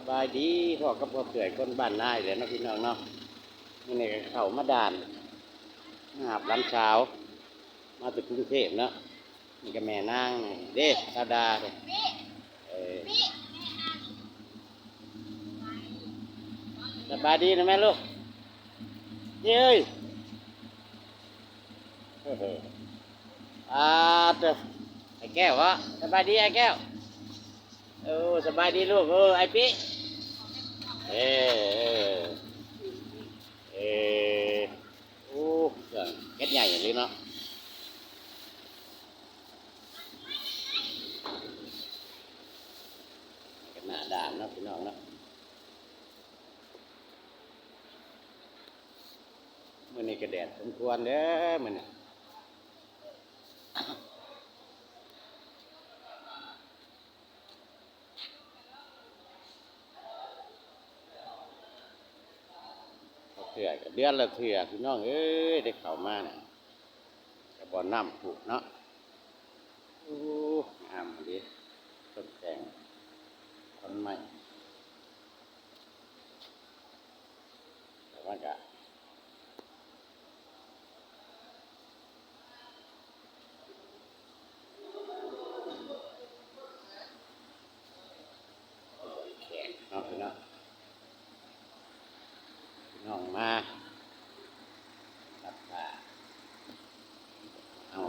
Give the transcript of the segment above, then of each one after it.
ສະບາຍດີ ພໍ້ກັບພໍ່ເອື້ອຍຄົນບ້ານນາອີກແລ້ວເນາະ ພີ່ນ້ອງເນາະ. ມື້ນີ້ກໍເຂົ້າມາດ່ານ ມາຮັບຫຼານສາວ ມາແຕ່ກຸງເທບເນາະ. ນີ້ກໍແມ່ນາງເດ້ ສາວດາເດ້. ເອີ ສະບາຍດີນະແມ່ລູກ. ເອີຍ ອາ ເຕີ ອ້າຍແກ້ວເບາະ? ສະບາຍດີອ້າຍແກ້ວ. ໂອ້ ສະບາຍດີລູກ. ເອີ ອ້າຍປິ ເອີ ເອີ ເອີ ໂອ້ ເຄື່ອງເຮັດໃຫຍ່ອີ່ຫຼີເນາະ. ໜ້າດ່ານເນາະ ພີ່ນ້ອງເນາະ. ມື້ນີ້ກໍແດດສົມຄວນເດີມື້ນີ້. ເທື່ອກໍເດືອນລະເທື່ອ ພີ່ນ້ອງເອີຍ ໄດ້ເຂົ້າມານະ ກະບໍ່ນ້ຳພຸເນາະ. ໂອ້ ງາມເດ ຕົ້ນແຕງ ຕົ້ນໄມ້ ແຕ່ວ່າກະ ແຂກເນາະ ພີ່ນ້ອງ ພີ່ນ້ອງມາ ຕັກບາດ ເອົາ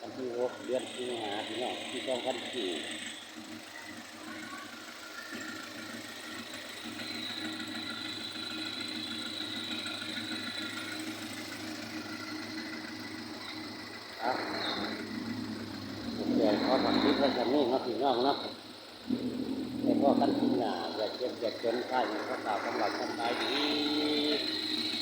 ວັນທີຫົກ ເດືອນສິງຫາ ພີ່ນ້ອງ ປີສອງພັນສີ່. ເອົາ ໂອເຄ ຂໍຝາກຄລິບໄວ້ສ່ຳນີ້ເນາະ ພີ່ນ້ອງເນາະ. ໄປພໍ້ກັນຄລິບໜ້າ ຢ່າເຈັບຢ່າຈົນ ທ້າຍນີ້ຂໍກ່າວຄຳວ່າສະບາຍດີ.